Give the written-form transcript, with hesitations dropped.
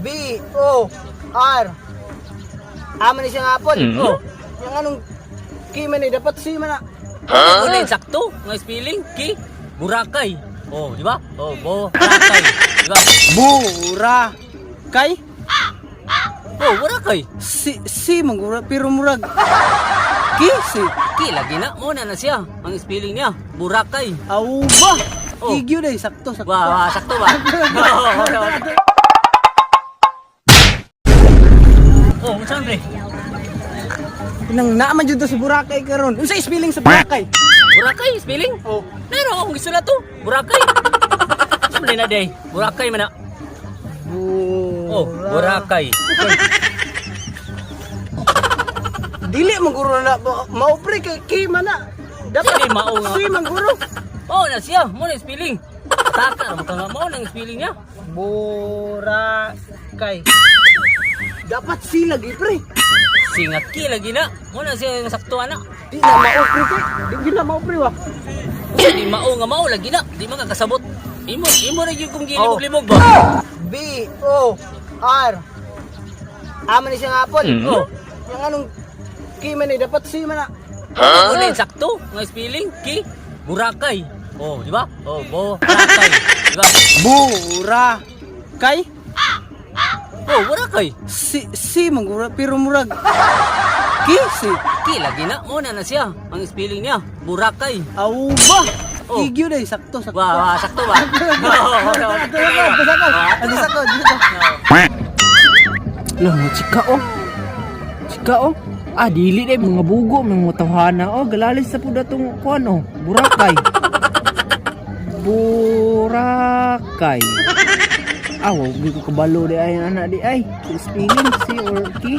B O R. Amo ni siya nga hapon. Oh. Yang anong K man eh, dapat C man na. Huh? Ano sakto nga spelling ki Boracay. Oh, di ba? Oh, Boracay. Di ba? Burakay? Oh, Boracay. C C man gura, pero murag K C. Ki lagi na mo na na siya ang spelling niya. Boracay. Aw ba? Oh. Igyo day, sakto sakto. Wah, wah, sakto ba? Oh, oh, unsa pre? Nang naaman jud to sa Boracay karon. Unsa spelling sa Boracay? Boracay spelling? Oh. Naro akong gisulat to. Boracay. Unsa man na day? Boracay man na. Oh, Boracay. Dili man guro na mao pre kay K man na. Dapat Dili mao nga. C man guro. Oh, na siya, mo na spelling. Taka ra ka nga mo nang spelling niya. Boracay. Dapat C lagi pre. Singa ki lagi na. Mo na siya nga sakto ana. Di na mao pre kay. Di gyud na mao pre wa. Di mao nga mao lagi na. Di man ka kasabot. Imo imo ra gyud kung gilibog-libog ba. B O R. Amo ni siya nga hapon. Oh. Yang anong K man eh, dapat C man na. Huh? Ano sakto nga spelling ki Boracay. Oh, di ba? Oh, Boracay. Di ba? Boracay? Oh, Boracay. C C man guro, pero murag K C. Ki lagi na mo na na siya ang spelling niya. Boracay. Aw ba? Oh. Igyo day, sakto sakto. Wah, wah, sakto ba? Oh, Ato Lah, mo chika oh. Chika oh. Ah, dili day mga bugo, mga tawhana oh. Galalis sa pud atong kuan oh. Boracay. Boracay. Ah, wow, di ko kabalo di ay anak di ay. Spelling C or K.